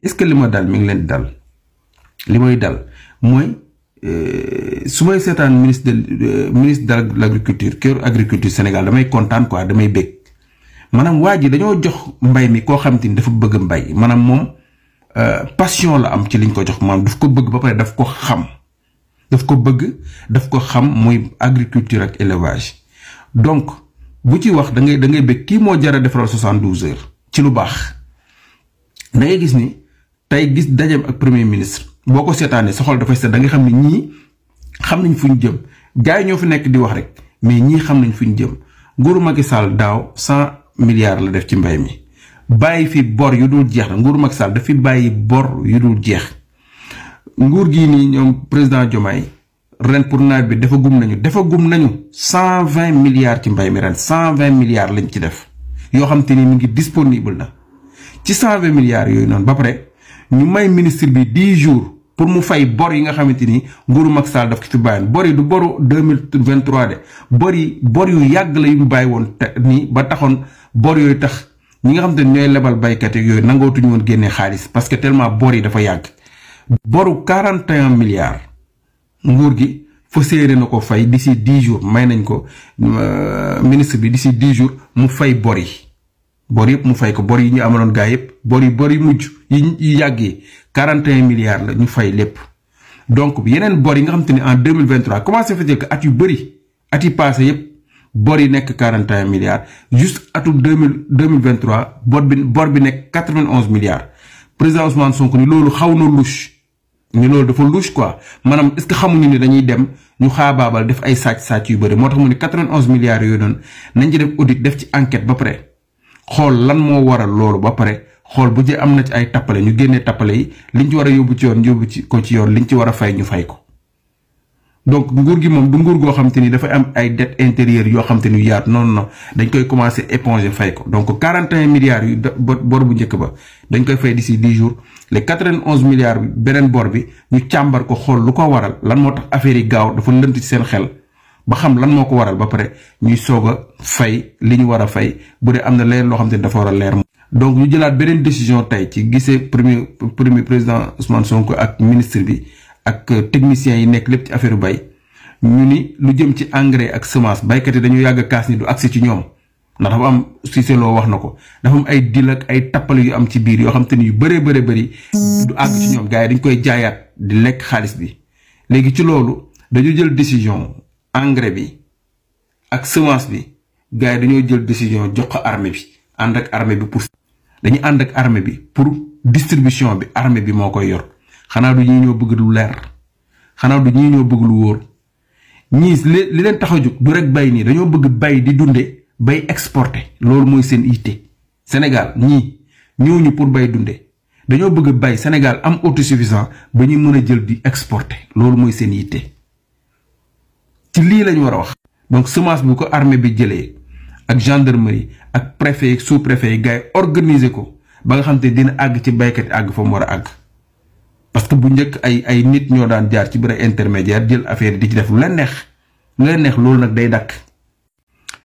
est-ce que li ma dal mi ngi leen di dal li may dal mooy su may seetaan ministre de l'agriculture kër agriculture Sénégal damay kontaan quoi damay bég maanaam waa ji dañoo jox mbay mi koo xam te ni dafa bëgg mbay maanaam moom passion la am ci liñ ko jox maanaam daf ko bëgg ba pare daf ko xam daf ko bëgg daf ko xam muy agriculture ak élevage donc bu ci wax da ngay bég kii moo jar a defaral 72 heures ci lu baax da ngay gis ni tey gis dajem ak premier ministre boo ko seetaanee sa xol dafay set da nga xam ne ñii xam nañ fu ñu jëm gars yi ñoo fi nekk di wax rek mais ñii xam nañ fu ñu jëm nguuru Macky Sall daaw 100 milliards la def ci mbay mi bàyyi fi bor yu dul jeex na nguuru Macky Sall daf fi bàyyi bor yu dul jeex nguur gii nii ñoom président Diomaye ren pour nawet bi dafa gum nañu 120 milliards ci mbay mi ren 120 milliards lañ ci def yoo xam te ni mi ngi disponible na ci 120 milliards yooyu noonu ba pare ñu may ministre bi 10 jours pour mu fay bor yi nga xamante ni nguuru Macky Sall daf ko fi bàyyoon bor yi du boru 2023 de bor yu yàgg la yu mu bàyyi woon nii ba taxoon bor yooyu tax ñi nga xamante ni ñooy lebal baykat yi yooyu nangootuñu woon génnee xaalis parce que tellement bor yi dafa yàgg boru 41 milliards nguur gi fa séeré na ko fay d'ici 10 jours may nañ ko ministre bi d'ici 10 jours mu fay bor yëpp mu fay ko bor yi ñu amaloon gaa yëpp bor yi mujj yi yàggee 41 milliards la ñu fay lépp donc yeneen bor yi nga xam te ne en 2023 commencé fa jëkk at yu bëri at yi passé yëpp bor yi nekk 41 milliards juste atum 2023 bor bi nekk 91 milliards président Ousmane Sonko ni loolu xaw na louche ni loolu dafa louche quoi maanaam est-ce que xamuñu ni dañuy dem ñu xaabaabal def ay sàcc yu bëri moo tax mu ni 91 milliards yooyu noonu nañ ci def audit def ci enquête ba pare xool lan moo waral loolu ba pare xool bu jee am na ci ay tappale ñu génnee tappale yi liñ ci war a yóbbu ci yoon yóbbu ci ko ci yoon liñ ci war a fay ñu fay ko donc nguur gi moom du nguur goo xam te ni dafay am ay dette intérieure yoo xam te ni yaatu non dañ koy commencer éponger fay ko donc 41 milliards yu bor bu njëkk ba dañ koy fay d'ici 10 jours les 91 milliards bi beneen bor bi ñu càmbar ko xool lu ko waral lan moo tax affaire yi gaaw dafa lënt ci seen xel ba xam lan moo ko waral ba pare ñuy soog a fay li ñu war a fay bu dee am na leneen loo xam te ni dafa war a leer. donc ñu jëlaat beneen décision tey ci gisee premier président Ousmane Sonko ak ministre bi ak techniciens yi nekk lépp ci affaire bay ñu ni lu jëm ci engrais ak semence baykat yi dañu yàgg a kaas ni du accès ci ñoom ndax dafa am Cissé Lo wax na ko dafa am ay deal ak ay tappale yu am ci biir yoo xam te ni yu bëree bëri du àgg ci ñoom gars yi dañ koy jaayaat di lekk xaalis bi léegi ci loolu dañu jël décision engrais bi ak semence bi gars yi dañoo jël décision jox ko armée bi ànd ak armée bi dañu ànd ak armée bi pour distribution bi armée bi moo koy yor xanaa du ñii ñoo bëgg lu leer xanaa du ñii ñoo bëgg lu wóor ñii li leen tax a jóg du rek bay nii dañoo bëgg bay di dunde bay exporter loolu mooy seen yitte Sénégal ñii ñëwuñu pour bay dunde dañoo bëgg bay Sénégal am autosuffisant ba ñu mën a jël di exporter loolu mooy seen yitte ci lii lañu war a wax. donc semence bu ko armée bi jëlee ak gendarmerie ak préfet yi sous préfet yi gars yi organiser ko ba nga xam te dina àgg ci baykat yi àgg fa mu war a àgg parce que bu njëkk ay nit ñoo daan jaar ci biir intermédiaire jël affaire di ci def lu leen neex loolu nag day dakk